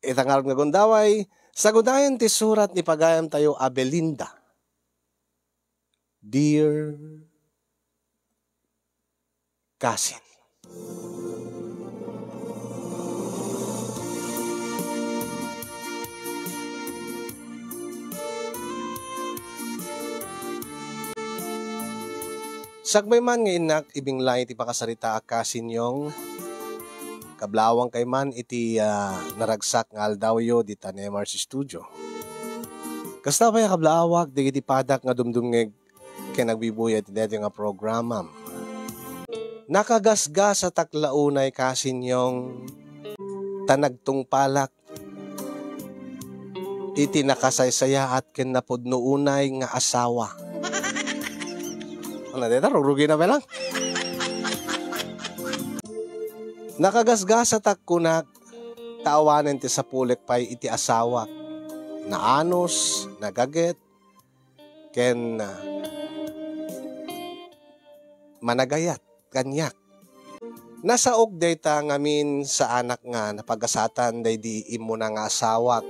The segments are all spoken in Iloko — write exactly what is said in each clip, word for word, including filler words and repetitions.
Ita ngarud nga gundaway, sagudayen ti surat ni pagayamtayo a Belinda. Dear Cousin. Sakbay man nga innak ibinglay ti pakasarita a Cousin Yong, kablaawankay man iti, ah, naragsak nga aldawyo dita Nemar's Studio. Kasta pay a kablaawak dagiti padak nga dumdumngeg ken agbibuya iti daytoy nga programam. Nakagasgasatak la unay, Cousin Yong, ta nagtungpalak iti nakasaysayaat ken napudno unay nga asawa. Ano dayta? Rugrugina pay lang. Nakagasgasatak kunak, ta awanen ti sapulek pay iti asawak. Naanus, nagaget, ken, ah, managayat kaniak. Nasaok dayta ngamin saanak nga napagasatan daydi immuna nga asawak.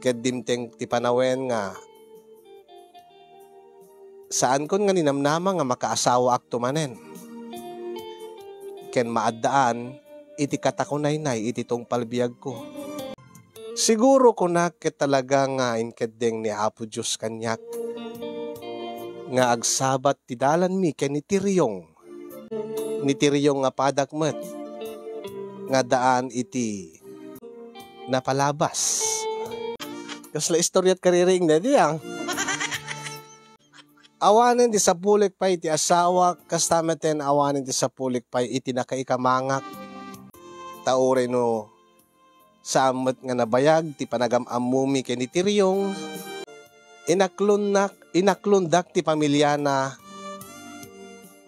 Ket dimteng ti panawen nga saankon nga ninamnama nga makaasawaakto manen. Ken maaddaan iti katakunaynay iti tungpal biagko. Siguro kunak ket talaga nga inkeddeng ni Apo Dios kaniak nga agsabat ti dalanmi ken ni Tiryong. Ni Tiryong nga padak met nga daan iti napalabas. Kasla istoriat kaririing daydi, ah. Awanen ti sapulek pay iti asawak, kasta metten awanen ti sapulek pay iti nakaikamangak. Ta uray no saan met nga nabayag ti panagam-ammomi ken ni Tiryong, inaklonnak, inaklondak ti pamiliana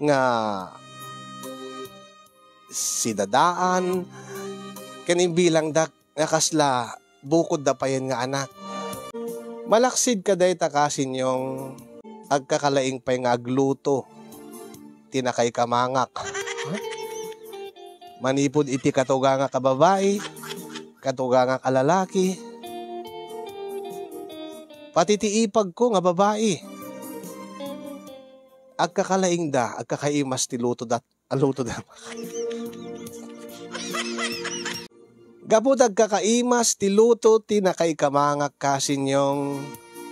nga sidadaan, ken imbilangdak nga kasla bukodda payen nga anak. Malaksid kadayta, Cousin Yong, agkakalaing pay nga agluto ti nakaikamangak. Manipud iti katugangak a babai, katugangak a lalaki, pati ti ipagko nga babai, agkakalaingda, agkakaimas ti lutoda, a lutoda. Gapu ta agkakaimas ti luto ti nakaikamangak, Cousin Yong.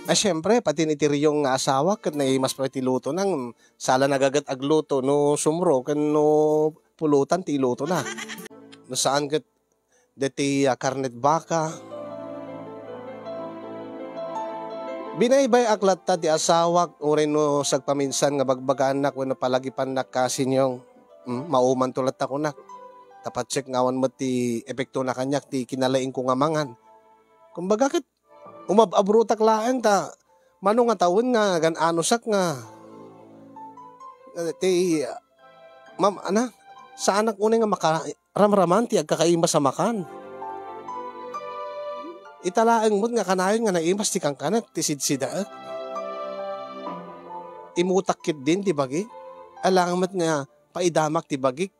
A, siempre, pati ni Tiryong nga asawa ket naimas pay ti lutona. Sala nagaget agluto no sumro ken no pulutan ti ilutona. No saan ket deti, ah, karnet baka. Binaybay-ak latta ti asawak, uray no sagpaminsan nga bagbagaannak wenno palagipannak, Cousin Yong. Hmm, maumanto latta kunak. Ta patsek nga awan met ti epektona kaniak ti kinalaingko nga mangan. Kumbaga ket umab-abrotak laeng ta mano nga tawen nga agan-anusak nga, eh, ti, mam-, ana, saanak unay nga makaramraman ti agkakaimas a makan. Ita laeng met nga kanayon nga naimas ti kankanek ti sidsidaek. Imutak ketdin ti bagik. Alangan met nga paidamak ti bagik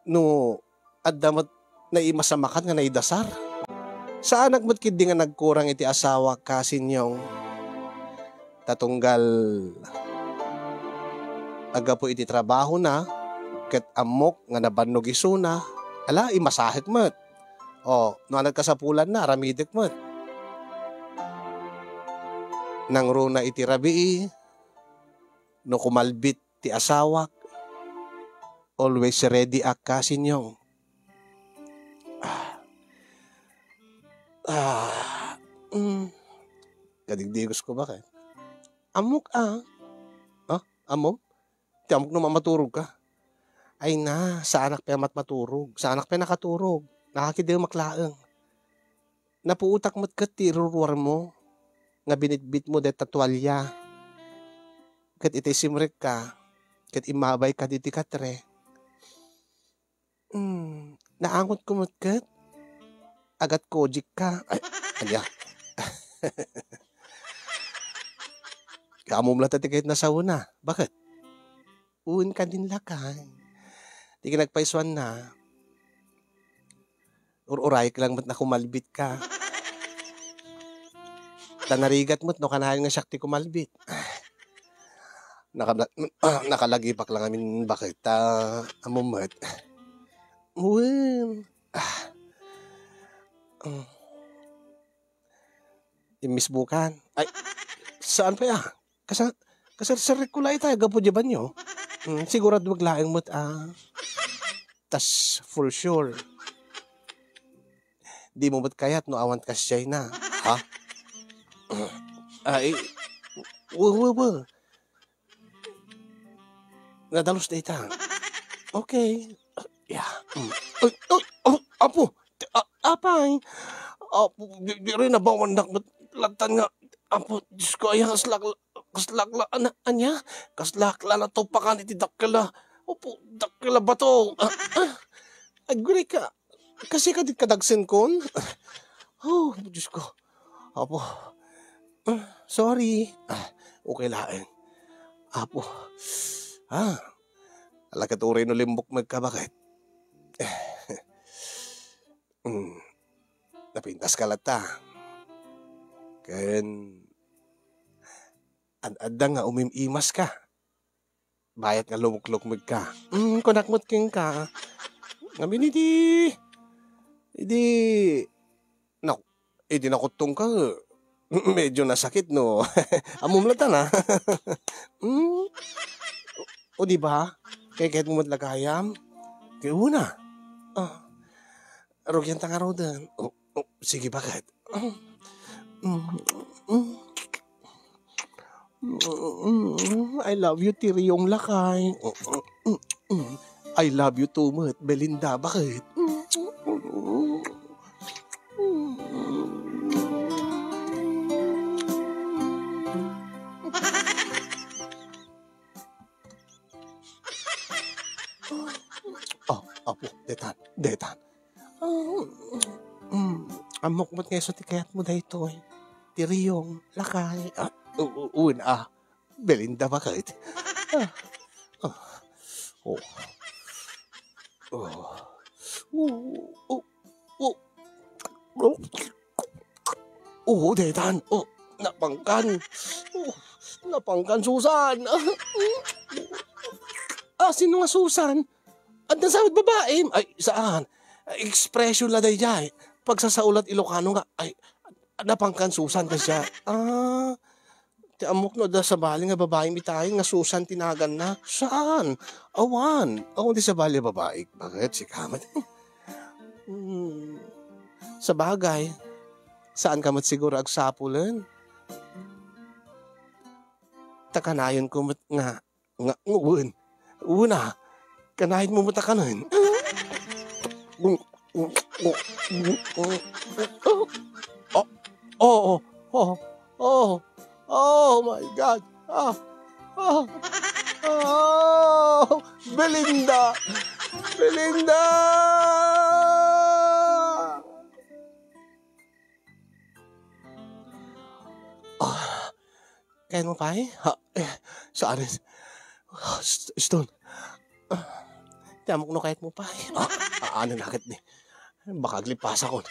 no adda met naimas a makan nga naidasar. Saanak met ketdi nga nagkurang iti asawak, Cousin Yong. Ta tunggal aggapu iti trabahona, ket ammok nga nabannog isuna, ala, imasahek met. O, no ania ti kasapulanna, aramidek met. Nangruna iti rabii, no kumalbit ti asawak, always ready ak, Cousin Yong. Ah. Ah. Mm. Kadigdigosko ba kay? Ammok, ah. Ah, ammom? Ti ammok no mamaturog ka. Ay na, saanak pay a mat-, maturog. Saanak pay nakaturog. Nakakidemak laeng. Napuotak met ket ti iruruarmo nga binitbitmo dayta tualia. Ket itay simrekka, ket immabayka ditoy katre. Hmm, naangotko met ket agatkodikka. Ay, ania? Ammom latta ti ket nasawena. Baket? Wen, kanin lakay. Ti kinagpaysuanna, Ur-urayek lang met no kumalbitka. Ta narigat met no kanayon nga siak ti kumalbit. Nakabla-, nakalagipak lang amin baket ta ammom met. Wen. Ah. Mm. Immisbukan. Ay, saan pay a? Kasa-, kaserserrekko la ita gapu diay banio. Mm, siguraduek laeng met a tas for sure. Dimo met kayat no awan kasdiay na. Ha? Ay, we, we, we. Nadalus dayta. Okay. Yeah. Mm. Ay, ay, oh, apo. A-, apay. Apo, di, di rin nabawandak met latan nga. Apo, Diyos ko, ay, kaslak, kaslak la, ana, anya? Kaslak la natupakan iti dakkel a. Apo, dakkel a bato. Ah, ah. Agurayka. Kasi ka di kadagsen kon? Oh, Diyos ko. Apo. Ah, sorry. Ah, okay laeng. Apo. Ah, alagad uray no limbukmegka, baket. Mm. Napintas ka latta. Ken ad-adda nga umim-imas ka. Bayat nga lumuklukmeg ka. Mm, kunak met kenka. Ngamin idi, idi, nak-, idi nakuttong ka, medyo nasakit, no? Ammom latta na. Mm. O, di ba? Kay, kayat mo met la gayam? Kay una. Ah. Rugian ta ngaruden. Oh, oh, sige, baket. Mm, mm, mm. Mm, I love you, Tiriyong Lakay. Mm, mm, mm. I love you too much, Belinda. Baket? Mm, mm, mm. Oh, apo, detan, detan. Ah, mm, ammok met nga isu ti kayatmo daytoy. Tiriyong, Lakay. Ah, u-, u-, un, ah, Belinda, baket? Ah, ah, oh. Oh. Oh, oh, oh. Oh. Oo, detan. Oh, napangkan. Oh, napangkan, Susan. Ah, sino nga Susan? Adda sa babaem? Ay, saan? Expression la daydiay. Pagsasaolat Ilocano nga, ay, napangkan Susan ka siya. Ah, ti ammok no adda sabali nga babaem itayen nga Susan ti naganna. Saan? Awan. Awan ti sabali a babae. Baket? Sika met. Hmm. Sabagay, saan ka met siguro agsapulen. Ta kanayon ko met nga, nga, nga, wen. Una, kanayon mo met a kanen. Oh, oh, oh, oh, oh, oh my God. Ah, ah, ah, Belinda! Belinda! Ah, kayat mo pay? Ha, eh, saan? St-, Stone. Ah, ti ammok no kayat mo pay. Ah, ah, ano na ket ni? Baka aglipasakon.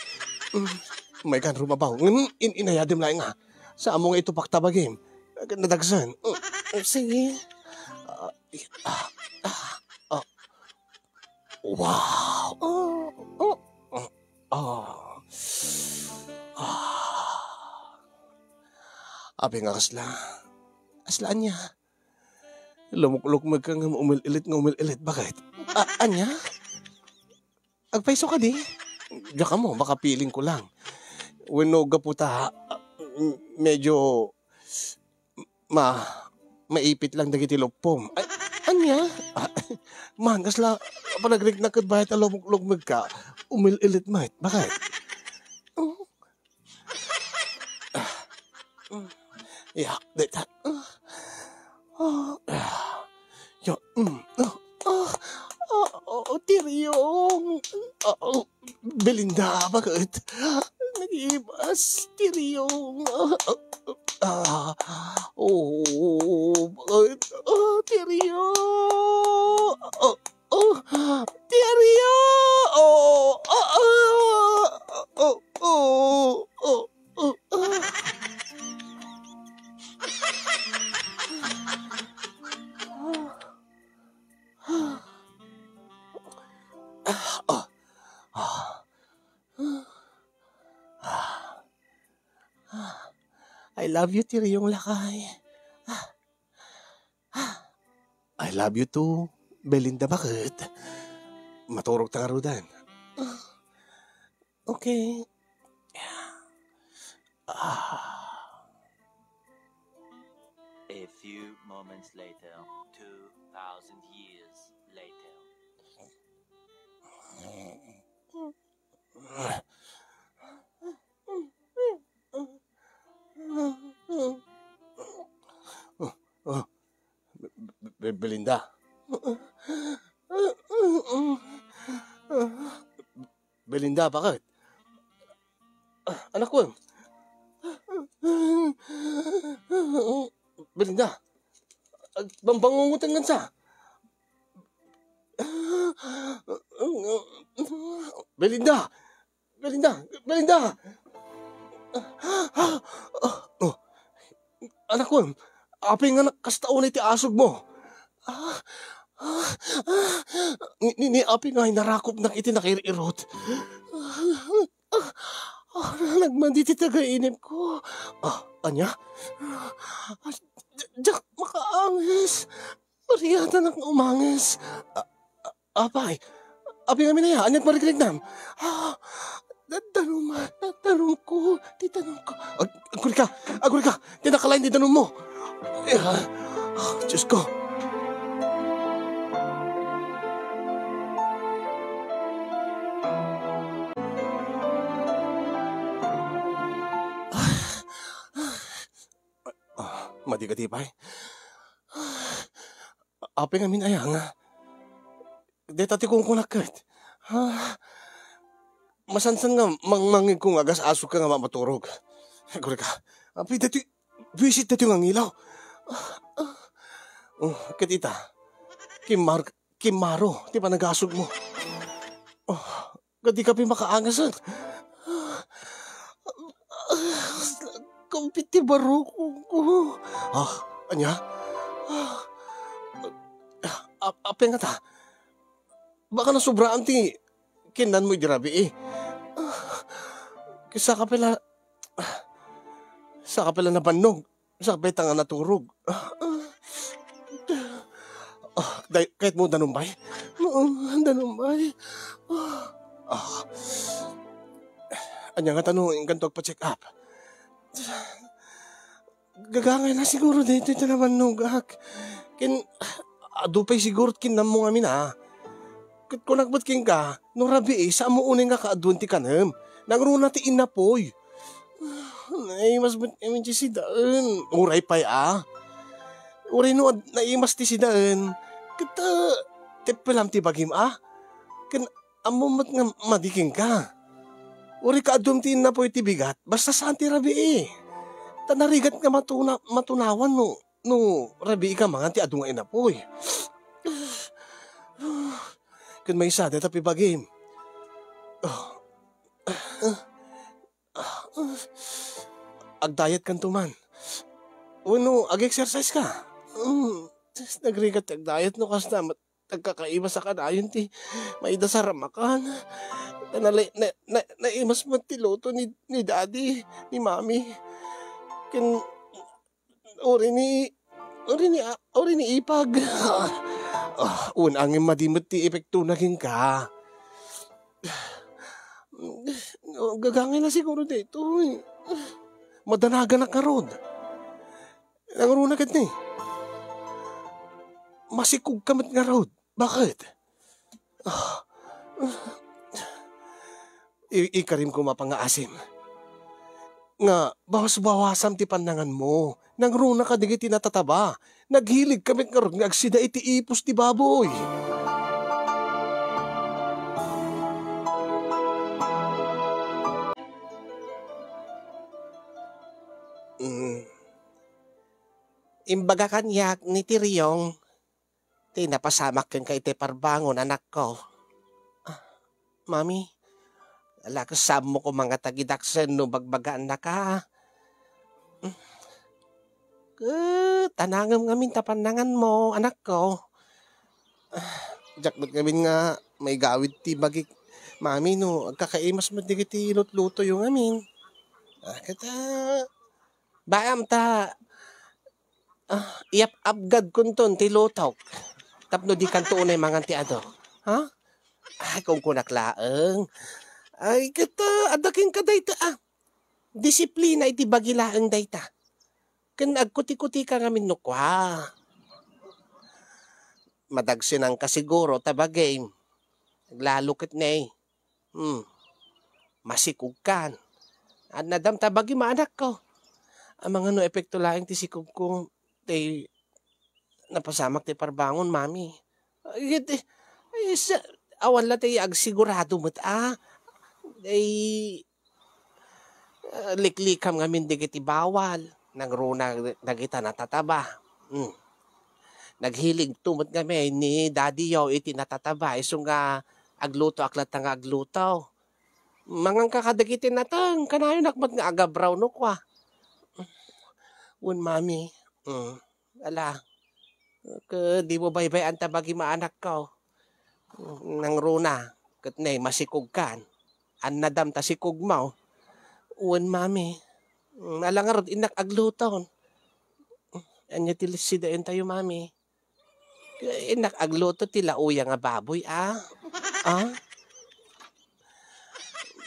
Mm, may kan rumabaw. Ngem in-, inayadem laeng nga. Sa amo nga ito paktabagim. Nadagsen. Mm, sige. Ah, ah, ah, ah. Wow! Ah, ah, ah, ah. Ah. Apay nga kasla? Kasla ania? Lumuklukmeg ka nga umil-ilit nga umil-ilit. Baket? Ah, ania? Agpayso kadi? Diak ammo, baka feeling ko lang. Wenno gapu ta, ah, medyo ma-, maipit lang dagiti luppom. Ay, ania? Ah, man, kasla panagriknak ket bayat a lumuklukmeg ka, umil-ilit met. Baket? Oh. Ah, mm. Ya, deta. Ah, ah, ah. Ya, mm, ah, ah, ah, oh, Tiriong. Ah, oh, Belinda, baket? Nag-iibas, Tiriong. Ah, ah, ah, oh, baket? Ah, Tiriong. Ah, oh, Tiriong. Oh, ah, ah. I love you, Tiriong Lakay. I love you too, Belinda, baket. Maturog ta ngaruden. Okay. Ah. A few moments later, two thousand years later. Oh, oh. Be-, Be-, Belinda. Belinda, baket? Ah, anak ko. Belinda. Ag-, bambangungoten ngansa. Belinda! Belinda! Belinda! Oh, anak ko, apay nga kasta unay ti asugmo? Ah, ah, ah, ni, ni, ni apay nga inarakopnak iti nakair-irot? Ah, ah, nagmadi ti taga-inip ko. Ah, ania? Ah, di-, diak makaangis. Pariatanak nga umangis. A-, a-, apay, apay ngamin aya, ania't mariknam? Ah, da-, danum, da-, danumko, ti danumko. Ag-, agurika, agurika, ti nakalain ti danummo. Ah, Diyos ko. Ah, madi kadi pay. Apay ngamin aya nga? Deta ti kunkunak ket. Ah, masansan nga mangmangngegko nga agas-asukka nga ma-, maturog. Agurika, apay deti, buisit deti nga ngilaw. Oh, ket ita, kimmar-, kimmaro ti panagasugmo. Oh, Kadi ka pay makaangasen. Kumpit ti barukongko. Ah, ania? A-, apay ngata? Baka nasobraan ti kinnanmo idi rabii. Saka pay la, saka pay la nabannog. Sakbay ta nga naturog. Ah, day-, kayatmo danum pay? Oo, danum pay. Ah. Ania ngata no, inkanto agpa-check up? Gagangay na siguro daytoy ta nabannogak. Ken, adu pay siguro ti kinnanmo ngamin, a. Ket kunak met kenka, no rabii, saanmo unay nga kaaduen ti kanem. Nangruna ti innapoy. Naimas met ngamin ti sidaen. Uray pay, a. Uray no ad-, naimas ti sidaen. Ket, ah, teppelam ti bagim, a. Ken ammom met nga madi kenka. Uray kaaduem ti innapoy ti bigat, basta saan ti rabii. Ta narigat nga matuna-, matunawan no, no rabii ka mangan ti adu nga innapoy. Ken maysa, dayta pay bagim. Oh. Agdiet kanto man. Wenno, ag-exercise ka. Mm, nagrigat ti agdiet no kasta, mat-, nagkakaiba sa kanayon ti maidasar a makan. Nali-, na-, na-, naimas met ti luto ni, ni Daddy, ni Mami. Ken Uri ni, uri ni, ah, uri ni Ipag. Ah, wen angin madi met ti epektona kenka. Gagangay na siguro daytoy. Madanaganak ngarud. Nangruna ket ni. Masikog ka met ngarud. Baket? Ah. I-, ikarim koma pangngaasim nga bawas-bawasam ti pannanganmo. Nangruna kadagiti natataba. Naghilig ka met ngarud nga agsida iti ipus ti baboy. Mm. Imbaga kaniak ni Tiriong ti napasamak kenka iti parbangon, anakko. Ah, Mami, ala, saanmo koma nga tagidaksen no bagbagaannaka. Ket anangem ngamin ta pannanganmo, anakko. Ah, diak met ngamin nga maigawid ti bagik, Mami, no agkakaimas met dagiti lutlutoyo ngamin. Ah, ket, ah, Baam ta, ah, iyap-apgadkonton ti lutok. Tapno dikanto unay mangan ti adu. Ha? Ay, kunkunak laeng. Ay, ket, ah, adda kenka dayta, ah. Disiplina iti bagi laeng dayta. Ken agkutikutika ngamin no kua. Madagsenanka siguro ta bagim. Aglalo ket ne. Hmm. Masikogkan. Annadam ta bagim a anakko. Amangan no epekto laeng ti sikogko, ti napasamak ti parbangon, Mami. Ay, ket, eh, sa-, awan la ti agsigurado met, ah. Ay, ah, liklikam ngamin dagiti bawal. Nangruna dagita natataba. Hmm. Naghiligto met ngamin ni daddy yo iti natataba. Isu nga aglutoak latta nga agluto. Manganka kadagiti nateng, kanayonak met nga agabraw no kua. Wen, Mami. Mm. Ala, ket dimo baybay-an ta bagim a anakko. Nangruna, ket ne, masikogkan. Annadam ta sikogmo. Wen, Mami. Mm, ala ngarud, innak agluton. Ania ti sidaentayo, Mami? Innak agluto ti lauya nga baboy, a? A?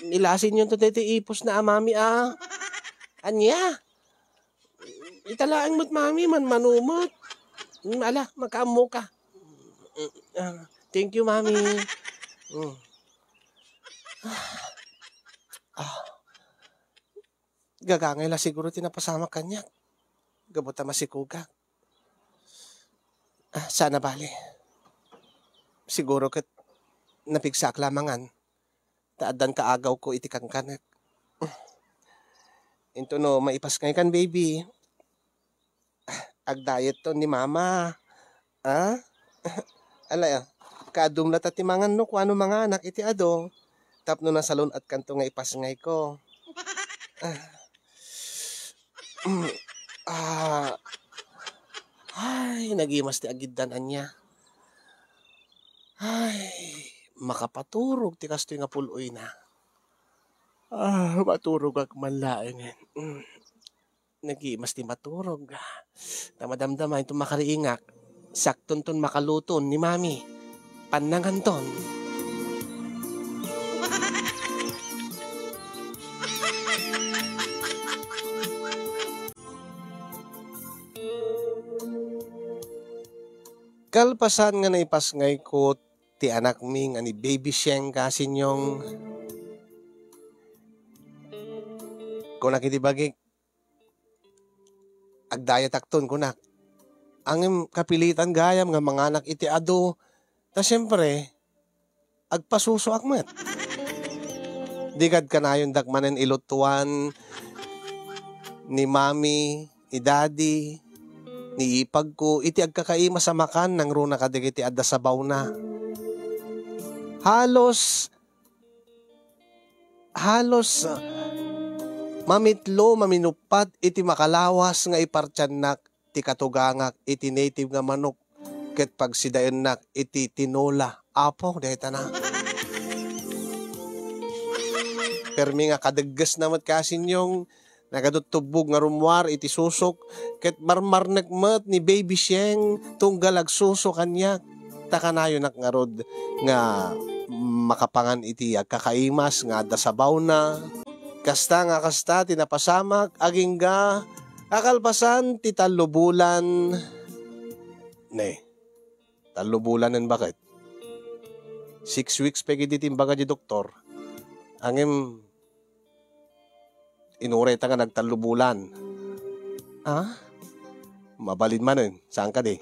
Ilasinyo to daytoy ipusna a, Mami, a? Ania? Ita laeng met, Mami, manmano met. Mm, ala, makaammoka. Mm, ah, thank you, Mami. Mm. Ah. Gagangay la siguro ti napasamak kaniak. Gapu ta masikogak. Ah, saan a bale. Siguro ket napigsaak la mangan. Ta addan kaagawko iti kankanek. Into no maipasngaykan, baby. Agdietton ni Mama. Ah? Ala, ah, kaadum latta ti mangan no kuano manganak iti adu. Tapno nasalun-atkanto nga ipasngayko. Ah. Ah. Ay, nagimas ti agiddan ania. Ay, makapaturog ti kastoy nga pul-oyna. Ah, maturogak man laengen. Mm. Nagimas ti maturog. Ta madamdama inton makariingak, saktonton makaluton ni Mami. Pannanganton. Kalpasan nga naipasngayko ti anakmi nga ni Baby Sheng, kasinyong, kunak iti bagik, agdayetakton, kunak. Ngem kapilitan gayam nga manganak iti adu, ta siempre, agpasusoak met. Di kad kanayondak manen ilutuan ni Mami, ni Daddy, ni ipagko, iti agkakaimas a makan nangruna kadagiti adda sabawna. Halos, halos, ah, mamitlo, maminuppat iti makalawas nga ipartiannak ti katugangak iti native nga manok ket pagsidaennak iti tinola. Apo, daytana. Permi nga kadeggesna met kasinyong, nagaduttubbog nga rummuar iti susok, ket marmarnek met ni Baby Sheng tunggal agsuso kaniak. Ta kanayonak ngarud nga makapangan iti agkakaimas nga adda sabawna. Kasta nga kasta ti napasamak agingga a kalpasan ti tallo bulan. Ne, tallo bulanen baket. Six weeks pay idi ti imbaga di doktor. Ngem, inuray ta nga nagtallo bulan. Ah? Mabalin manen, saan kadi?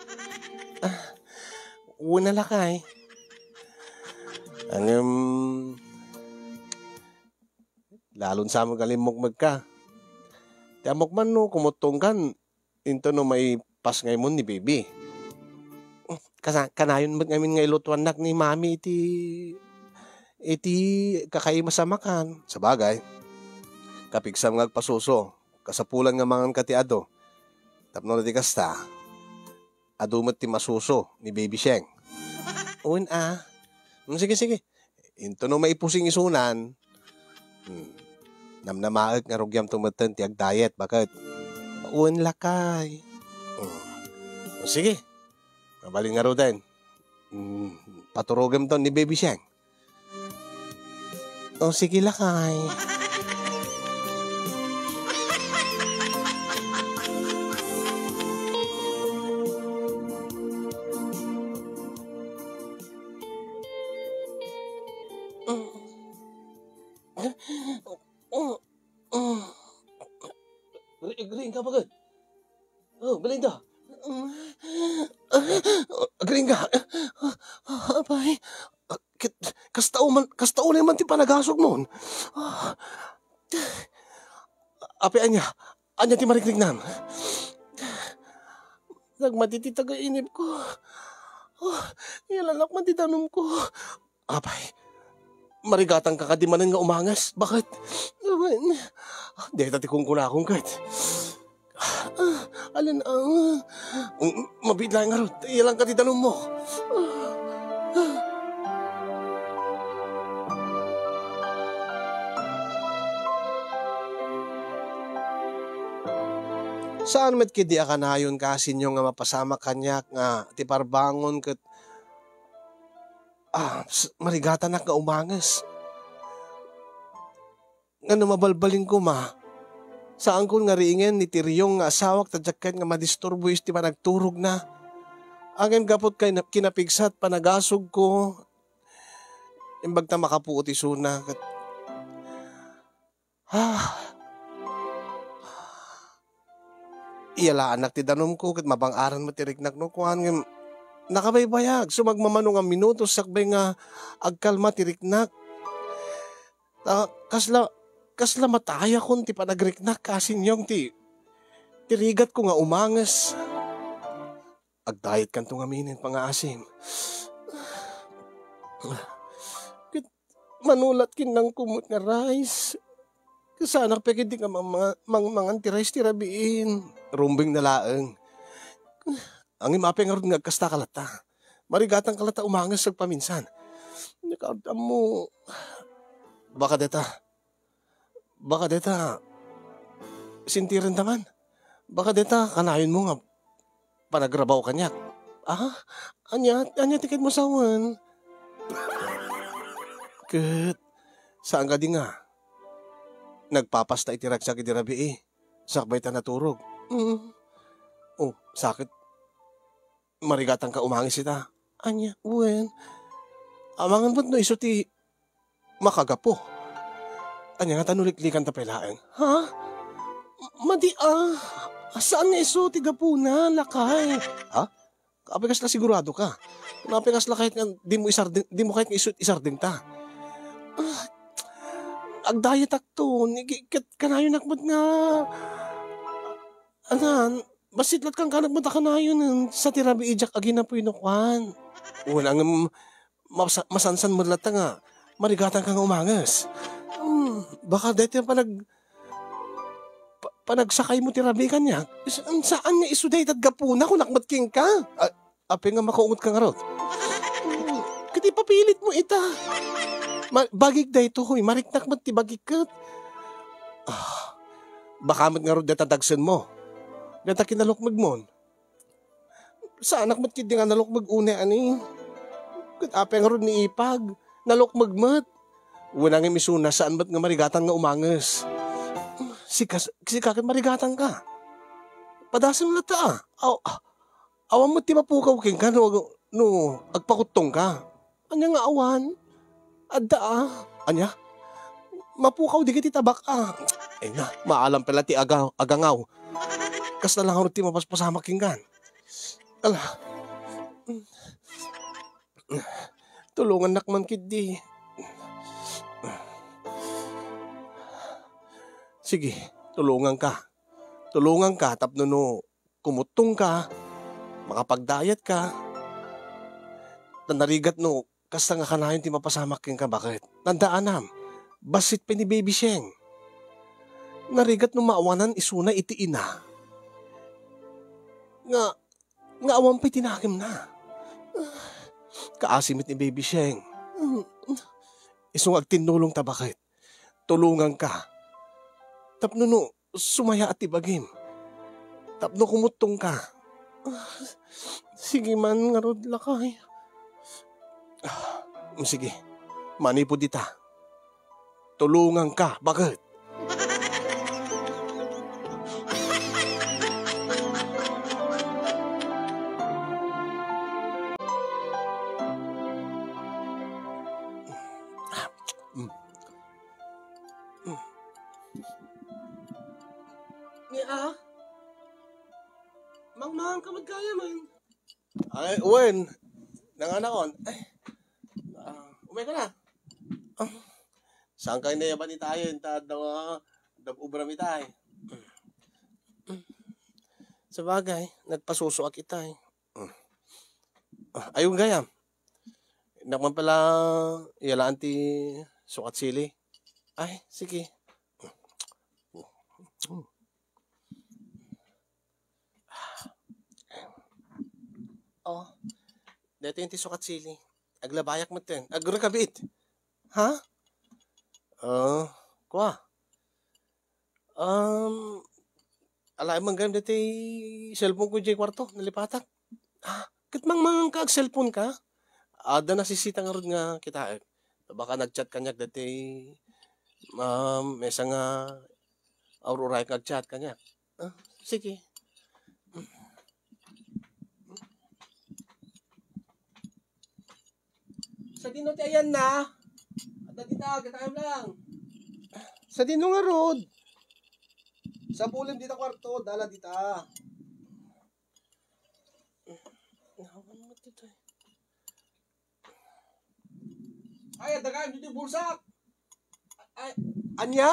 Ah, una lakay. Ngem, lalon sa met nga limmukmekka. Ti ammok man no, kumuttongkan, into no maipasngaymon ni Baby. Kasa-, kanayon met ngamin nga ilutuannak ni Mami iti, iti kakaimas a makan. Sabagay, kapigsam nga agpasuso, kasapulan nga manganka ti adu. Tapno no di kasta, adu met ti masuso ni Baby Sheng. Wen a. Mm, sige, sige. Into no maipusing isunan, hmm, namnamaek nga rugiamto metten ti agdayet, baket. Wen, lakay. Mm. O, sige. Mabalin ngaruden. Mm, paturogemton ni Baby Sieng. O, sige, lakay. Agree, agree ka, bagay. Oh, Belinda. Agree ka. Apay, kit-, kasta man, kasta unay man ti panagasugmon. Apay, ania? Ania ti marikriknam? Nagmati ti taga-inipko. Oh, iyalanak man ti danumko. Apay, marigatangka kadi manen nga umanges? Baket? Awen, dayta ti kunkunakon ket. Ah, alin, ah, mm, mabiit laeng ngarud. Iyalanka ti danummo. Saan met ketdi a kanayon, Kasinyo, nga mapasamak kaniak nga ti parbangon ket, ah, s-, marigatanak nga umanges. Nga no mabalbalin koma, saanko nga riingen ni Tiryong nga asawak ta diak ket nga madisturbo iti panagturogna. Ngem gapu ti kay-, kinapigsat panagasugko, imbag ta makapuot isuna ket, ah, iyalaannak ti danumko ket mabang-aran met ti riknak no kuan, ngem nakabaybayag, sumagmamano nga minuto sakbay nga agkalma ti riknak. Ta kasla, kasla matayakon ti panagriknak, Kasinyo, ti, ti rigatko nga umanges. Agdayetkanto ngamin, pangaasim. Ket manulat ken nangkumot nga rice. Kasaanak pay ketdi nga mang-, mang-, mangan ti rice ti rabiin. Rumbeng na laeng. Ngem apay ngarud nga agkastaka latta? Marigatangka latta umanges agpaminsan. Nakaammo. Baka deta. Baka deta, sintirenta man. Baka deta, kanayonmo nga panagrabaw kaniak. Ah? Ania, ania ti kayatmo sawen? Ket, saan kadi nga nagpapasta iti ragsak idi rabii, sakbay ta naturog. Mm. Oh, sakit. Marigatangka umanges ita. Ania, wen. Amangan met no isu ti makagapu. Ania ngata no liklikanta pay laeng? Ha? Madi a. Saan nga isu ti gapuna, lakay? Ha? Apay kasla siguradoka? Apay kasla kayat nga dimo isardeng, dimo kayat nga isu isardengta? Ah, agdayetakto. Ni-, ki-, ket kanayonak met nga, anan, bassit la't kangkanak met a kanayon, sa ti rabii diak aginapuy no kuan. Wen, ngem masa-, masansan met latta nga marigatangka nga umanges. Hmm, baka daytoy panag-, pa-, panagsakaymo ti rabii kaniak. Is-, saan nga isu dayta ti gapuna, kunak met kenka? A-, apay nga makaungotka ngarud? Hmm, ket ipapilitmo ita. Ma-, bagik daytoy, mariknak met ti bagik ket. Ah, baka met ngarud dayta dagsenmo. Dayta kinalukmegmon. Saanak met ketdi nga nalukmeg unay ani. Ket apay ngarud ni ipag? Nalukmeg met. Wen, ngem isuna, saan met nga marigatang nga umanges? Sika, sika ket marigatangka. Padasem latta, a. Aw-, awan met ti mapukaw kenka no, no agpakuttongka. Ania nga awan? Adda, a. Ania? Mapukaw dagiti tabak, a. Ay na, maalam pala ti aga-, agangaw. Kasla lang ti mapaspasamak kenkan. Ala. Tulongannak man ketdi. Sige, tulonganka. Tulonganka tapno no kumuttongka, makapagdayetka. Ta narigat no kasta nga kanayon ti mapasamak kenka, baket? Tandaanam, bassit pay ni Baby Sieng. Narigat no maawanan isuna iti ina nga, nga awan pay ti nakemna. Kaasi met ni Baby Sieng. Isu nga agtinnulongta, baket? Tulonganka. Tapno no sumayaat ti bagim, Tapno kumuttongka. Ah, sige man ngarud, lakay. Ah, sige. Manipud ita, tulonganka, baket. Mm. Mm. Ni, ah? Mangmangan ka met gayam. Ay, wen. Nanganakon. Ay. Ah, umay ka na. Ah. Saan kayo nayaban itayo? Inta adda, adda obra mi tayo. Sabagay, nagpasusuak itay. Ah, ayun gayam. Innak man pala, iyalaan ti sukat sili. Ay, sige. Oh, daytoy ti sukat sili. Aglabayak metten. Agrekabit. Ha? Oh, kua. Um, alaem man gayam daytoy cellphone ko diay kuarto, nalipatak. Ah, ket mangmangan ka, ag-cellphone ka? Adda nasisita ngarud nga kitaek. Baka nag-chat kaniak daytoy, um, maysa nga aur-uray nga ag-chat kaniak. Ah, sige. Sadino ti ayanna? Adda dita, kitaem lang. Sadino ngarud? Sabulem dita kuarto, dala dita. Nawan mo dito eh. Ay, adda gayam ditoy bulsak. Ay, ania?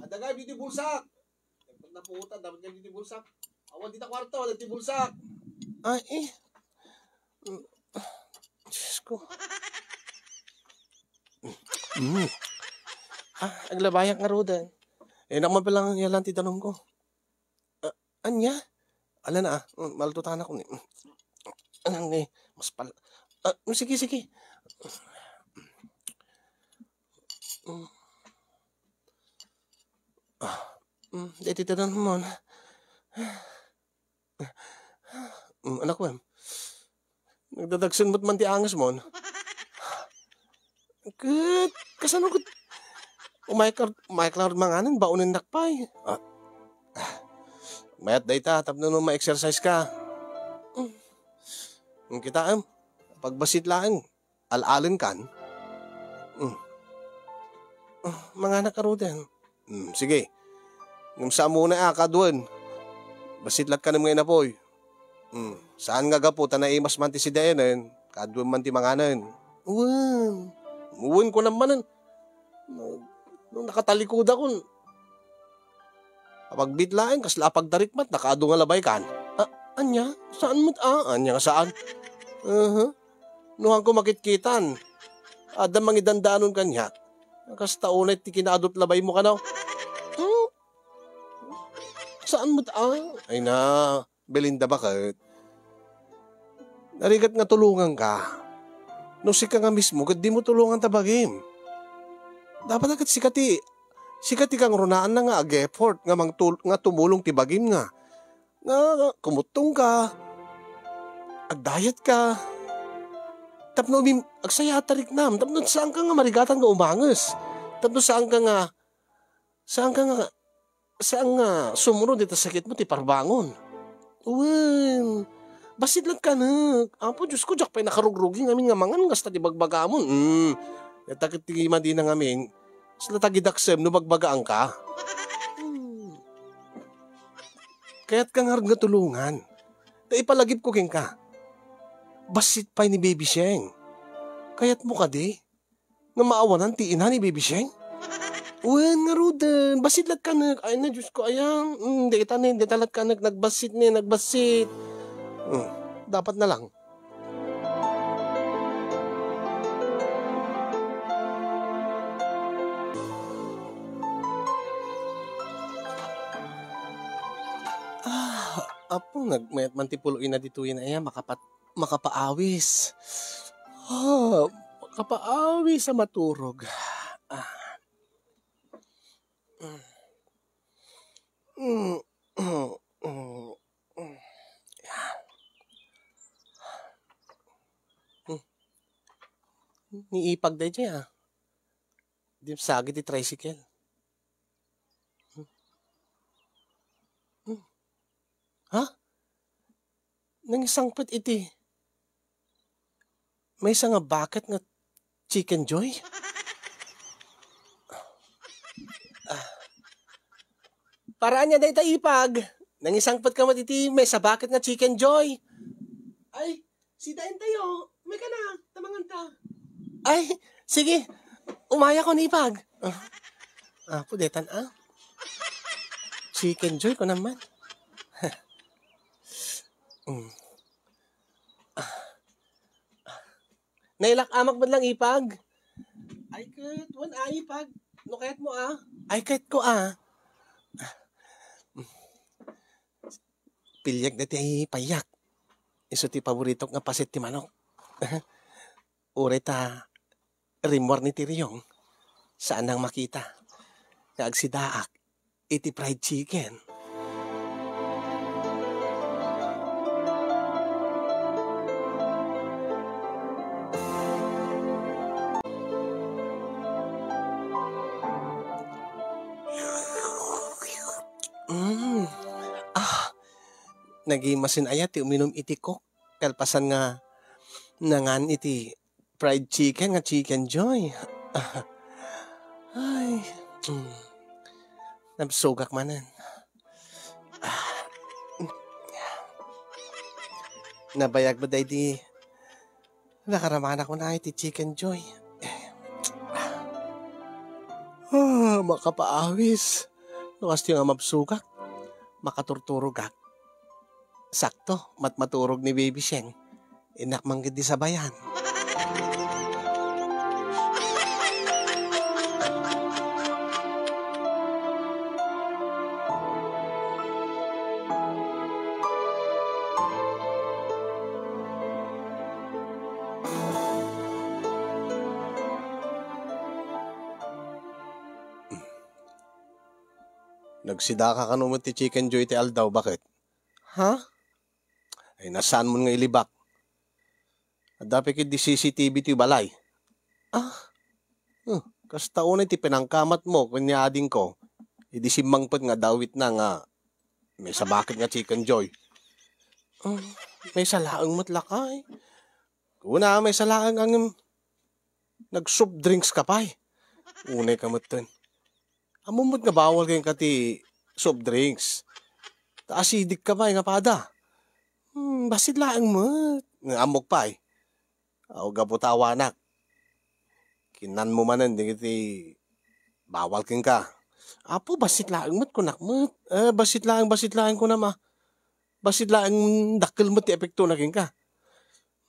Adda gayam ditoy bulsak. Dapat naputa, dapat gayam ditoy bulsak. Awan dita kuarto, adda ditoy bulsak. Ay, eh. Mm. Diyos ko. Mm. Ah, aglabayak ngaruden. Eh, nak man pala nga iyalan ti danum ko. Ah, ania? Ala na, ah. Mm, maltutanak ko ni. Mm. Anang ni, mas pal-, ah, mm, sige, sige. Mm. Ah, mm, daytoy ti danum. Mm, anak, wen. Nagdadagsen met man ti anges mon. Ket, kasano ket? Umay ka, umay ka la manganen, baonennak pay. Ah. Mayat dayta, tapno no ma-exercise ka. Mm. Mm, kitaem, pagbassit laeng. Al-alen kan? Mm. Ah, manganak ngaruden. Mm, sige. Ngem saan mo unay a kaaduen. Bassit lat kanem nga inapoy. Mm, saan nga gapu ta naimas man ti sidaenen, kaaduen man ti manganen. Wen. Wen ko naman. No, no nakatalikudak kun. Apagbit laeng, kasla apagdarikmat, nakaadu nga labay kan. Ah, ania? Saan met a? Ania nga saan? Aha. No, hanko makitkitan. Adda mangidandanon kaniak. Kasta unay ti kinaadut labay mo kano. Hmm? Saan met a? Ay na, Belinda, baket? Narigat nga tulonganka. No sika nga mismo, ket dimo tulongan ta bagim. Dapat ket sika ti, sika ti kangrunaan na nga ag-effort nga mangtul-, nga tumulong ti bagim nga, nga kumuttong ka, agdayat ka. Tapno umim-, agsayat ta riknam, tapno saan ka nga marigatan nga umanges. Tapno saan ka nga, saan ka nga, saan nga sumurot iti sakit mo ti parbangon. Wen, bassit lat kanek. Apo Diyos ko, diak pay nakarugrugi ngamin nga mangan kasta ti bagbagamon. Mm. Dayta ket ti madina ngamin, kasla tagidaksem no bagbagaanka. Hmm. Kayatka ngarud nga tulongan. Ta ipalagipko kenka. Bassit pay ni Baby Sheng. Kayatmo kadi nga maawanan ti ina ni Baby Sheng? Wen, ngaruden, bassit lat kanek. Ay na, Diyos ko, ayang. Mm, dayta ni, dayta lat kanek, nagbassit ni, nagbassit. Mm, dapat na lang. Ah, apo, nagmayat man ti pulo ina ditoy na iya, makapat-, makapaawis. Ah, makapaawis a maturog. Ah. Mm. Mm. Mm. ni Ipag daydiay, ah. Dimsagi ti tricycle. Hmm. Hmm. Ha? Nangisangpet iti maysa nga bucket nga Chicken Joy? Ah. Paraan niya dayta, Ipag. Nangisangpet ka met iti maysa bucket nga Chicken Joy. Ay, sitaentayo. May ka na, tamanganta. Ay, sige. Umaya ko, Ipag. Ah, ah, pudetan, ah. Chicken Joy ko naman. Mm. Ah. Nailak-amak man lang, Ipag. Ay, ket, wen, ay, Ipag. No kayat mo, ah. Ay, kayat ko, ah. Piliek dati ay payak. Isu ti paboritok nga paset ti manok. Uray ta rimmuar ni Tiryong, saan nang makita nga agsidaak iti fried chicken. Mm. Ah, nagimasin aya ti uminum iti Coke, kalpasan nga nangan iti fried chicken nga Chicken Joy. Ay, mm. Nabsogak manen. Ah, mm. Nabayag met daydi nakaramanak man iti Chicken Joy. Ah, makapaawis. No kasta nga mabsogak, makaturturogak. Sakto, matmaturog ni Baby Sheng. Innak man ketdi sabayan. Nagsidaka kano met ti Chicken Joy ti aldaw, baket? Ha? Ay, nasaan mon nga ilibak? Adda pay ketdi C C T V ti balay. Ah? Huh, kasta unay ti pinangkamatmo ken ni adingko. Idi simmangpet nga adda awitna nga maysa bucket nga Chicken Joy. Ah, maysa laeng met lakay. Kuna, maysa laeng ngem nag-soft drinks ka pay. Unay ka metten. Ammom met nga bawal kenka ti soft drinks. Ta acidic ka pay nga pada. Hmm, bassit laeng met. Nga ammok pay. Aw, gapu ta awanak. Kinanmo manen dagiti bawal kenka. Apo, bassit laeng met, kunak met. Eh, bassit laeng, bassit laeng kunam a. Bassit laeng dakkel met ti epektona kenka.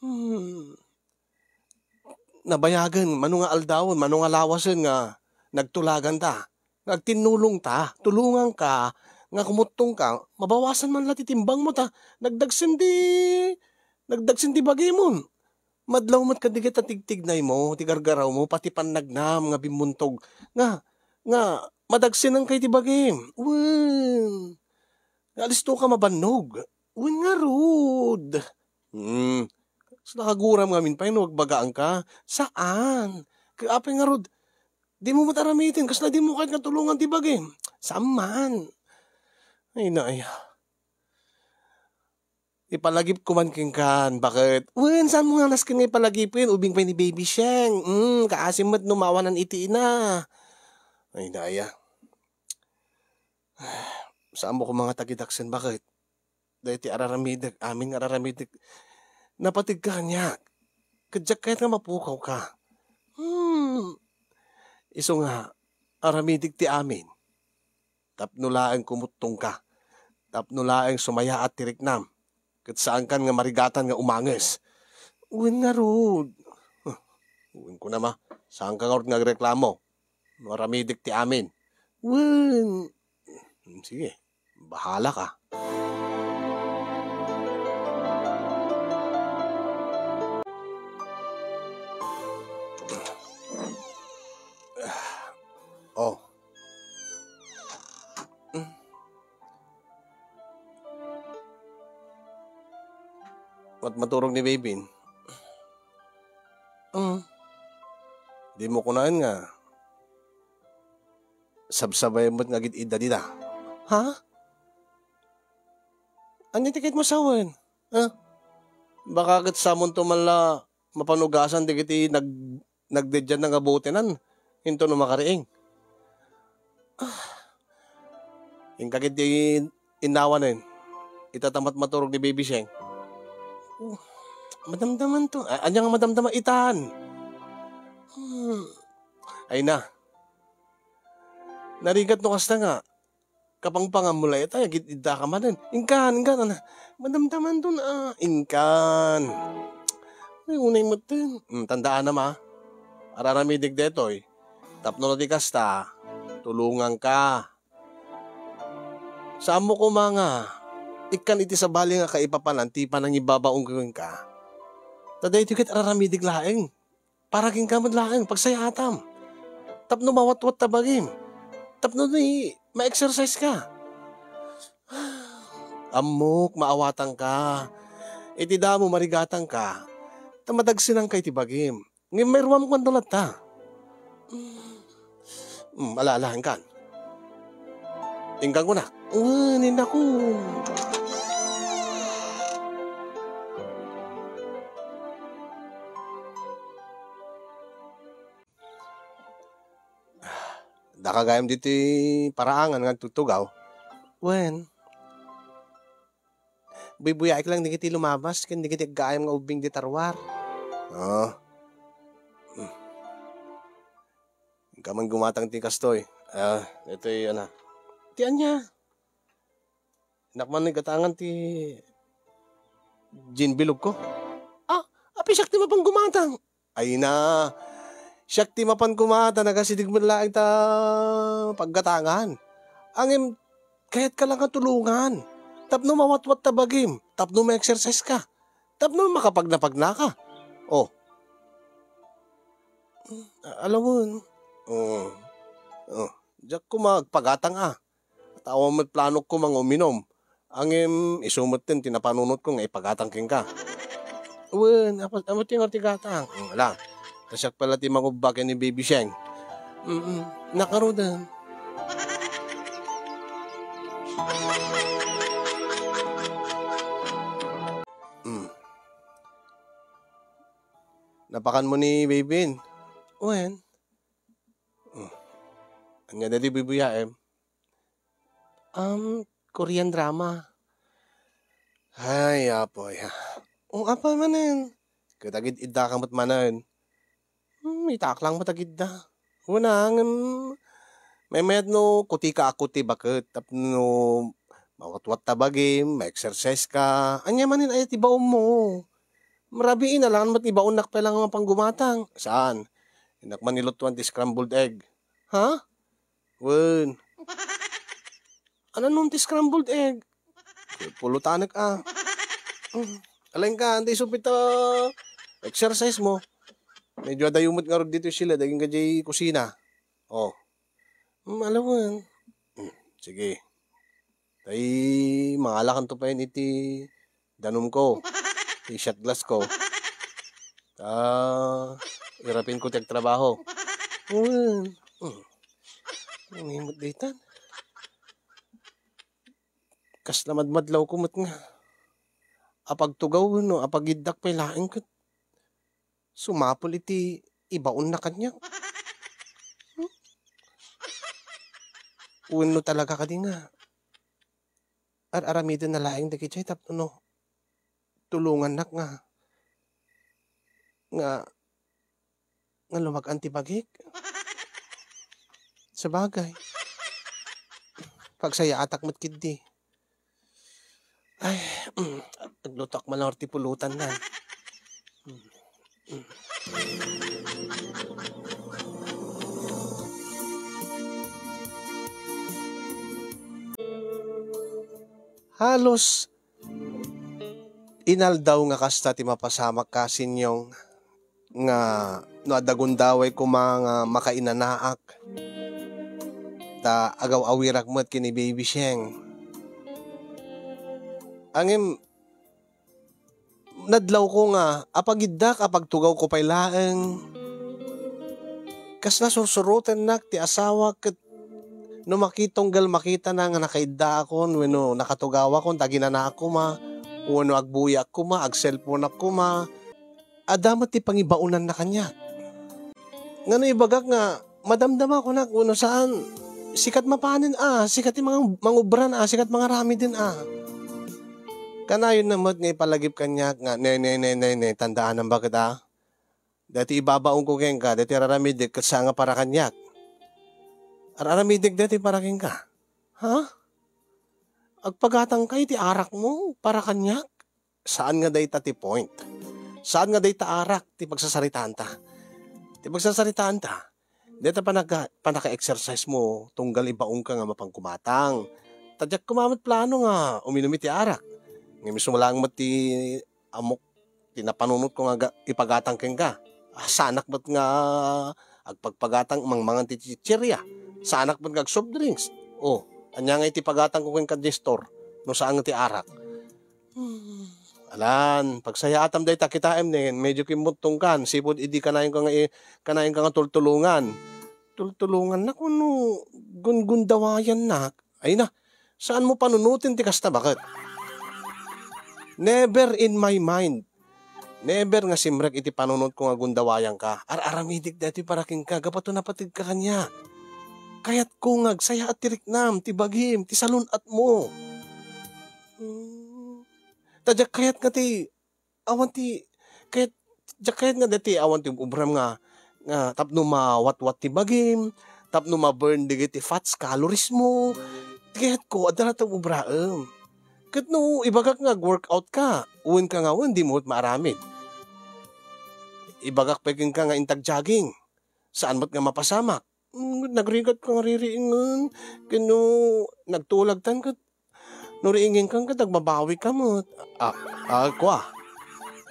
Hmm. Nabayagen, mano nga aldawen, mano nga lawasen nga nagtulaganta, nga agtinnulongta, tulonganka, nga kumuttongka, mabawasan man la ti timbangmo ta nagdagsen ti, nagdagsen ti bagimon. Madlaw met kadagita tigtignaymo, ti gargarawmo, pati pannagnam nga bimmuntog, nga, nga madagsenanka iti bagim. Wen, nga alistoka mabannog. Wen ngarud. Hmm. Kas nakaguram ngamin pay no agbagaanka. Saan? Kaya apay ngarud, dimo met aramiden, kasla dimo kayat nga tulongan ti bagim. Saan man? Ay, na, ay. Ipalagipko man kenkan, baket? Wen, saanmo nga nasken nga ipalagipen? Ubing pay ni Baby Sheng. Hmm, kaasim met no mawanan iti ina. Ay, daya. Saanmo koma nga tagidaksen, baket? Daytoy araramidek, amin nga araramidek. Napateg ka kaniak. Ket diak kayat nga mapukawka. Hmm. Isu nga, aramidek ti amin. Tapno laeng kumuttongka. Tapno laeng sumayaat ti riknam. Ket saankan nga marigatan nga umanges. Wen ngarud. Huh, wen kunam a, saanka ngarud nga agreklamo. No aramidek ti amin. Wen. Hmm, sige. Bahala ka. Oh. Mat-, maturog ni Baby. Mm. Dimo kunaen nga sabsabay met nga agid-idda dita. Ha? Ania ti kayatmo sawen? Ha? Baka ket samonto man la mapanugasan dagiti nag-, nagdeddian nga butenan, intono makariing. Ah. Inka ketdi innawanen. Ita ta matmaturog ni Baby Sheng. Oh, madamdamanto. A-, ania nga madamdama itan? Hmm. Ay na. Narigat no kasta nga, kapangpanganmo la ita, agid-iddaka manen. Inkan, inkan, ana. Madamdamanton, ah, inkan. Ay, unay metten. Hmm, tandaanam, ah. Ar-aramidek detoy. Tapno no di kasta, tulonganka. Saanmo koma nga, ikkan iti sabali nga kaipapanan ti panangibabaonko kenka. Ta daytoy ket ar-aramidek laeng. Para kenka met laeng, pagsayaatam. Tapno mawatwat ta bagim. Tapno di ma-exercise ka. Ammok, maawatanka. Iti damo, marigatangka. Ta madagsenanka iti bagim. Ngem mairuam kano latta. Mm, ala, ala, inkan. Inkan kunak. Wen, inako. Daka gayam ditoy paraangan nga agtugtugaw. Wen. Buybuyaek lang dagiti lumabas ken dagiti aggaayam nga ubbing dita ruar. Ah. Hmm. Inka man gumatang ti kastoy. Ah, itoy, ana. Ti ania? Innak man ni gatangan ti ginbilog ko. Ah, apay siak ti mapan gumatang? Ay na, siak ti mapan koma ta nagasideg met laeng ta paggatangan. Ngem, kayatka la nga tulongan. Tapno mawatwat ta bagim, tapno ma-exercise ka, tapno makapagnapagnaka. Oh. A-, alawen. Oh. Oh. Diak koma agpagatang a. Ta awan met planok koma nga uminum. Ngem isu metten ti napanunotko nga ipagatang kenka. Wen, apo, apo ti ngarud ti gatang. Mm, ala. Ta siak pay la ti mangubba ken ni Baby Sheng. Mm-mm. Nakarudan. Mm. Napakanmo ni Baby? Wen. Mm. Ania daydi buybuyaem? Um, Korean drama. Ay, apoy. O, apay manen? Ket agid-iddaka met manen. Hmm, itaklang met agidda. Una, ngem, maymayat no, kuti ka a kuti baket, tapno mawatwat ta bagim, ma-exercise ka. Ania manen aya ti baonmo? Marabii, nalangan met ibaonnak pay la nga mapanggumatang. Saan? Innak man ilutuan ti scrambled egg. Ha? Wen. Ania no ti scrambled egg? Pulutanek a. Mm. Ala, inka, anta isu pay ta exercise mo. Medyo adayo met ngarud ditoy sila, daging ka jay kusina. Oh. Mm, alawen. Mm, sige. Tay, mangalakanto pay iti danumko, ti shot glassko. Ah, irapinko ti agtrabaho. Wen. Mm. Ano yung daytan? Kasla madmadlawko met nga apagtugaw wenno apagiddak pay laeng ket sumapul iti ibaonna kaniak. Hmm? Wenno talaga kadi nga ar-aramidenna laeng dagijay tapno no tulongannak nga, nga, nga lumagan ti bagik. Sabagay, pagsayaatak met ketdi. Ay, mm, aglutoak man lang ti pulutan na. Mm, mm. Halos inaldaw nga kasta ti mapasamak, Kasinyong, nga no adda gundaway koma nga makainanaak, ta agaw-awirak met ken ni Baby Sheng. Ngem, nadlawko nga apagiddak, apagtugawko pay laeng. Kasla sursurotennak ti asawak ket no makitunggal makitana nga nakaiddaakon wenno nakatugawakon ta aginanaak koma, wenno agbuyaak koma, agselponak koma, adda met ti pangibaonanna kaniak. Ngano ibagak nga madamdama kunak wenno saan, sikat mapanen a, sikat ti mang-, mangubran a, sikat mangaramiden a. Kanayonna met nga ipalagip kaniak nga, ne, ne, ne, ne, ne, tandaanam baket a. Daytoy ibabaonko kenka, daytoy ar-aramidek ket saan nga para kaniak. Ar-aramidek daytoy para kenka. Ha? Agpagatangka iti arakmo para kaniak? Saan nga dayta ti point. Saan nga dayta arak ti pagsasaritaanta. Ti pagsasaritaanta, dayta panaka-, panaka-exercise mo tunggal ibaonka nga mapan kumatang. Ta diak koma met plano nga uminum iti arak. Ngem isu laeng met ti ammok ti napanunotko nga ga-, ipagatang kenka. Ah, saanak met nga agpagpagatang mangmangan ti chichirya. Saanak met nga agsoft drinks. O, ania nga iti pagatangko kenka, Nestor, no saan nga ti arak? Hmm. Alan, pagsayaatam dayta, kitaem nen, medyo kimmuttongkan, sipud idi kanayon ka nga i-, kanayon ka nga tultulongan. Tultulongannak wenno gungundawayannak? Ay na, saan mo panunoten ti kasta, baket? Never in my mind. Never nga simrek iti panunotko nga gundawayanka. Ar-aramidek daytoy para kenka, gapu ta napategka kaniak. Kayatko nga agsayaat ti riknam, ti bagim, ti salun-atmo. Hmm. Ta diak kayat nga ti awan ti, kayat, diak kayat nga daytoy awan ti ub-ubram nga, nga tapno mawatwat ti bagim, tapno ma-burn dagiti fats, calories mo. Kayatko, adda latta ub-ubraem. Ket no ibagak nga ag-workout ka, wen ka nga wen, dimo met maaramid. Ibagak pay kenka nga intag jogging, saan met nga mapasamak. Mm, nagrigat ka nga ririingen. Ken no nagtulagtan ket, no riingenkan ket, agbabawi ka met. Ah, ah, kua.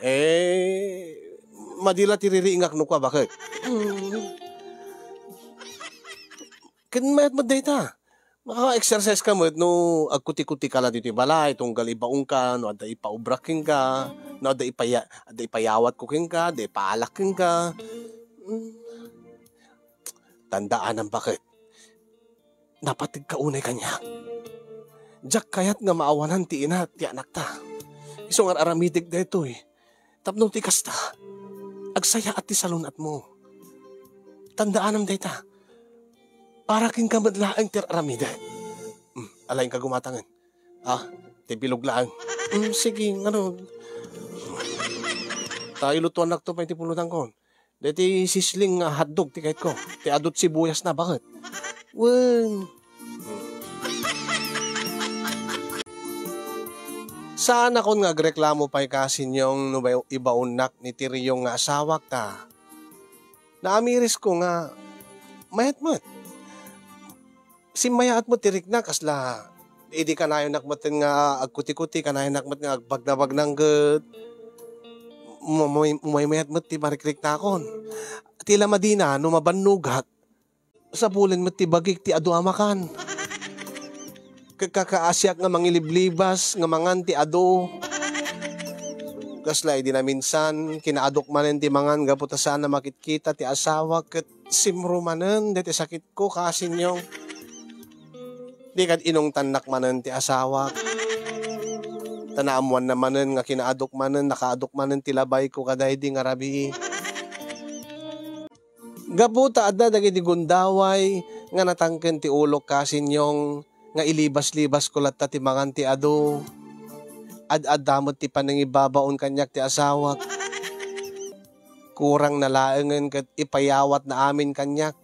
Eh, madi la ti ririingak no kua, baket? Mm. Ken mayat met dayta. Maka-exercise ka met no agkuti-kuti ka la ditoy balay, tunggal ibaonka, no adda ipaubrak kenka, no adda ipaya-, adda ipayawatko kenka, adda ipaalak kenka. Mm. Tandaanam, baket? Napategka unay kaniak. Diak kayat nga maawanan ti ina ti anakta. Isu nga ar-aramidek daytoy. Tapno ti kasta, agsayaat ti salun-atmo. Tandaanam dayta. Para kenka met laeng ti ar-aramidek. Mm, alaenka gumatangen. Ah, ti bilog laeng. Mm, sige, ano? Ta ilutuannakto pay ti pulotangkon. Daytoy sisling nga hotdog ti kayatko. Ti adut sibuyasna, baket? Wen. Saanakon nga agreklamo pay, kasinyong, no bay-, ibaonnak ni Tiryong nga asawak ta naamirisko nga mayat met. Simmayaat met ti rikna, kasla idi kanayonak met nga agkuti-kuti, kanayonak met nga agbagnabagnang ket umay-, umaymayat met ti marikriknakon. Ti la madina no mabannogak, sapulen met ti bagik ti adu a makan. Ket kakaasiak nga mangiliblibas nga mangan ti adu. Kasla idi naminsan, kinaadok manen ti mangan gapu ta saan a makitkita ti asawa ket simro manen daytoy sakitko, kasinyong. Di kad inungtannak manen ti asawak. Ta naammoanna manen nga kinaadok manen, nakaadok manen ti labayko kadaydi nga rabii. Gapu ta adda dagiti gundaway nga natangken ti ulok, kasinyong, nga ilibas-libasko latta ti mangan ti adu. Ad-adda met ti panangibabaon kaniak ti asawak. Kurangna laengen ket ipayawatna amin kaniak.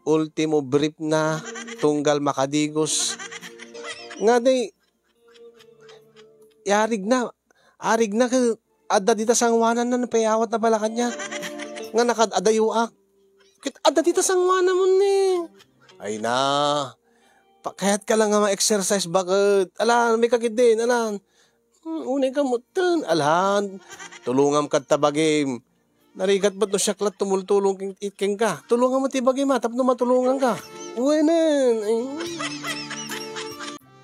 Ultimo briefna, tunggal makadigos. Nga di, yarigna, arigna ket adda dita sangoananna, napayawatna pay la kaniak. Nga nakaad-adayoak. Ket adda dita sangoananmo ni. Ay na. Pa-, kayatka la nga ma-exercise, baket? Alan, may kakit din, alan. Hmm, unay ka mutten, alan. Tulongam kadta bagim. Narigat met no siak la tumultulong ken-, kenka. Tulongam met ti bagim a tapno matulonganka. Wenen. Ay.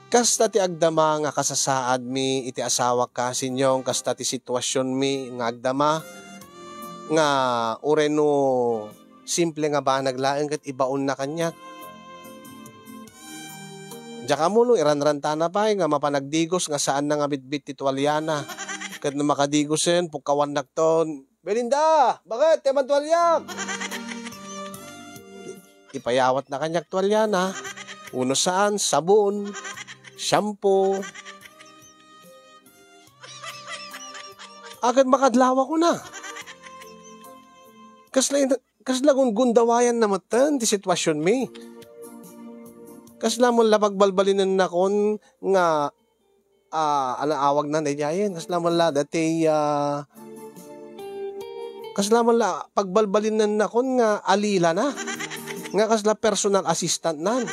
Kasta ti agdama nga kasasaadmi iti asawak, kasinyong, kasta ti situasionmi nga agdama nga uray no simple nga banag laeng ket ibaonna kaniak. Diak ammo no iranrantana pay nga mapan agdigos nga saanna nga bitbit ti tualiana. Ket no makadigosen, pukkawannakton, "Belinda, baket ti aman tualiak?" Ipayawatna kaniak tualiana, wenno saan, sabon, shampoo. Ket makadlawakona. Kasla in-, kasla gungundawayanna metten ti situasionmi. Kasla met la pagbalbalinennakon nga, ah, ano awagna daydiayen? Kasla met la dati, ah, kasla met la pagbalbalinennakon nga alilana. Nga kasla personal assistantnan.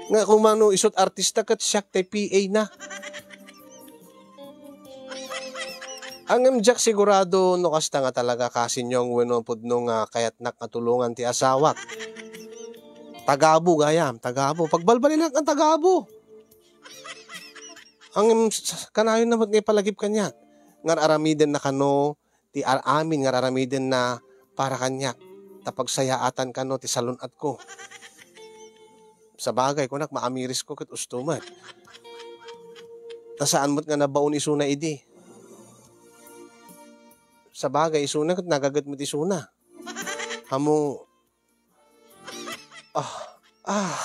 Nga kung mano isut artista ket siak ti P A na. Ngem diak sigurado no kasta nga talaga, Kasinyong, wenno pudno nga kayatnak nga tulongan ti asawak. Taga-Abu gayam, taga-Abu. Pagbalbalinak nga taga-Abu. Ngem s-, s-, kanayon na met nga ipalagip kaniak. Nga ar-aramidenna kano ti ar-, amin nga ar-aramidenna para kaniak. Ta pagsayaatan kano ti salun-atko. Sabagay, kunak, maamirisko ket usto met. Ta saan met nga nabaon isuna idi. Sabagay, isuna ket nagaget met isuna. Amo, ah, ah.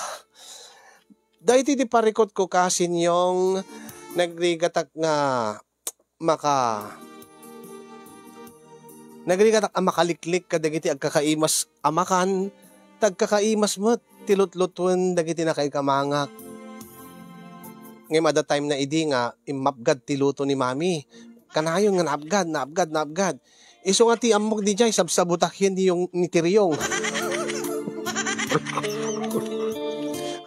Daytoy ti parikutko, Kasinyong, nagrigatak nga maka-, nagrigatak a makaliklik kadagiti agkakaimas a makan, ta agkakaimas met ti lutlutoen dagiti nakaikamangak. Ngem adda time na idi nga immapgad ti luto ni Mami. Kanayon nga naapgad, naapgad, naapgad. Isu nga ti ammok didiay, sabsabutak yen ni Yong-, ni Tiryong.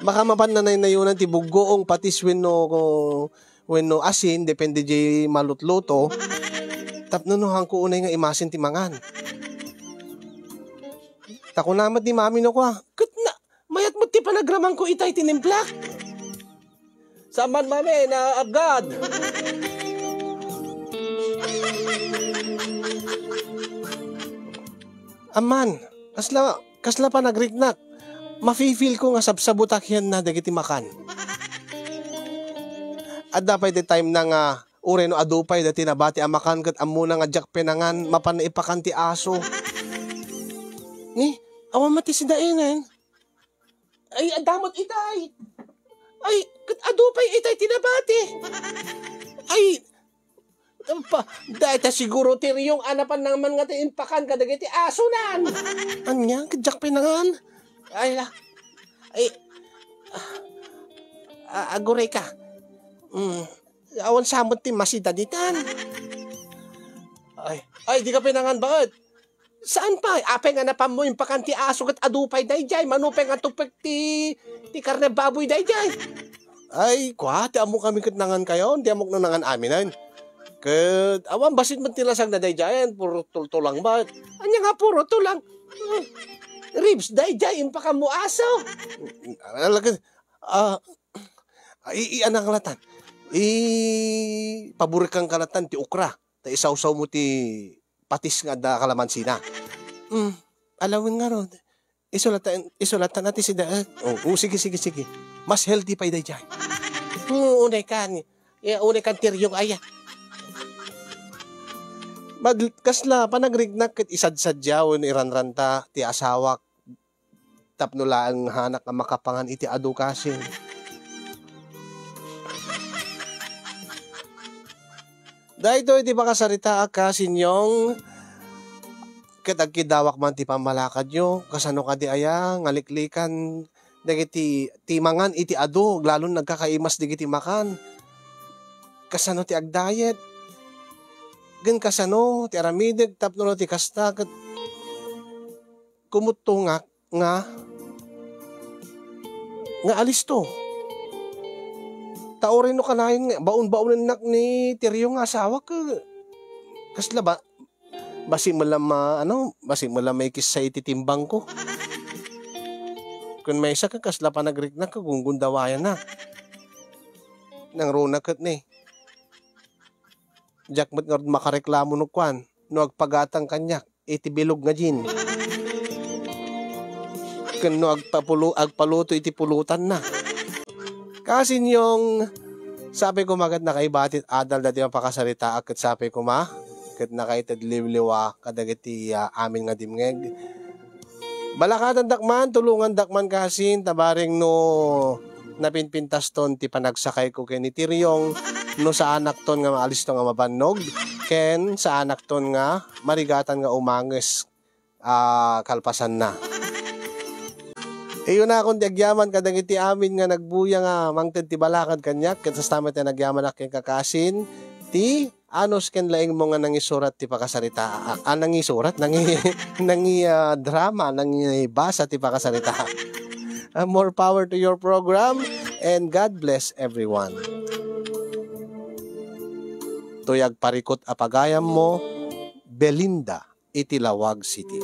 Baka mapan nanaynayonan ti buggoong, patis wenno wenno asin, depende di malutluto. Tapno no, haanko unay nga imasin ti mangan. Ta kuna met ni Mami no kua, "Ket na, mayat met ti panagramanko itay tinimplak." Saan man, Mami, naapgad. Amman, kasla, kasla panagriknak. Mafi-feel ko nga sabsabutak yan na dagiti makan. Adda pay ti time na nga uray no adu pay dati nabati a makan ket ammona nga diak pinangan, mapan ipakan ti aso. Ni, awan met ti sidaenen. Ay, adda met itay. Ay, ket adu pay itay ti nabati. Ay, pa, dayta siguro ti Riyong a napan naman nga ti impakan kadagiti asonan. Ania, ket diak pinangan. Ay, la. Ay, ah, ah, aguray ka. Mm. Awan sa met ti masida ditan. Ay, ay, di ka pinangan, baket? Saan pay? Apay nga napammo impakan ti aso ket adu pay daydiay, mano pay nga tupek ti, ti karne baboy daydiay? Ay, kua, ti ammok amin ket nangan kayon, ti ammok no nangan aminen. Ket, awan, bassit met ti lasagna daydiayen, puro tultulang met. Ania nga puro tulang? Ribs daydiay, impakanmo aso. Ala ket, ah, i-, i-, anang kalatan. I-, paborikang kalatan ti okra. Ta isawsawmo ti patis nga adda kalamansina. Mm, alawen ngarud. Isulatan, isulatan na ti sida, eh. Oh, oh, sige, sige, sige. Mas healthy pay daydiay. Mm, unay kan. Ya, unay kan ti Riyong aya. Mad-, kasla panagriknak ket isadsadia wenno iranranta ti asawak tapno laeng hanak a makapangan iti adu, Kasin. Daytoy ti pakasaritaak, Kasinyong, ket agkidawak man ti pammalakadyo. Kasano kadi aya nga liklikan dagiti ti mangan iti adu, aglalon nagkakaimas dagiti makan? Kasano ti agdayet? Ken kasano ti aramidek tapno no ti kasta ket kumuttongak nga, nga alisto. Ta uray no kanayon nga baon-baonennak ni Tirio nga asawak, eh, kasla ba, basi met la ma-, ano, basi met la maikissa iti timbangko. Kun maysa ket kasla panagriknak, gungundawayanna. Nangruna ket ni. Diak met ngarud makareklamo no kuan, no agpagatang kaniak iti bilog nga gin. ken no agpapulo-, agpaluto iti pulutanna. Kasin Yong, sapay koma ket nakaibati ti adal daytoy a pakasaritaak ket sapay koma ket nakaited liwliwa kadagiti, ah, amin nga dimngeg. Balakadandak man, tulongandak man kasin, ta bareng no napinpintaston ti panagsakayko ken ni Tiryong, no saanakton nga maalisto nga mabannog, ken saanakton nga marigatan nga umanges a kalpasanna. Iyonakon ti agyaman kadagiti amin nga nagbuya nga mangted ti balakad kaniak, ket sasta met ti nagyamanak kenka kasin, ti anus ken laingmo nga nangisurat ti pakasaritaak. Ah, nangisurat, nangi-, nangi-, ah, drama, nangibasa ti pakasaritaak. Ah, more power to your program, and God bless everyone. Toy agparikut a pagayammo, Belinda, iti Laoag City.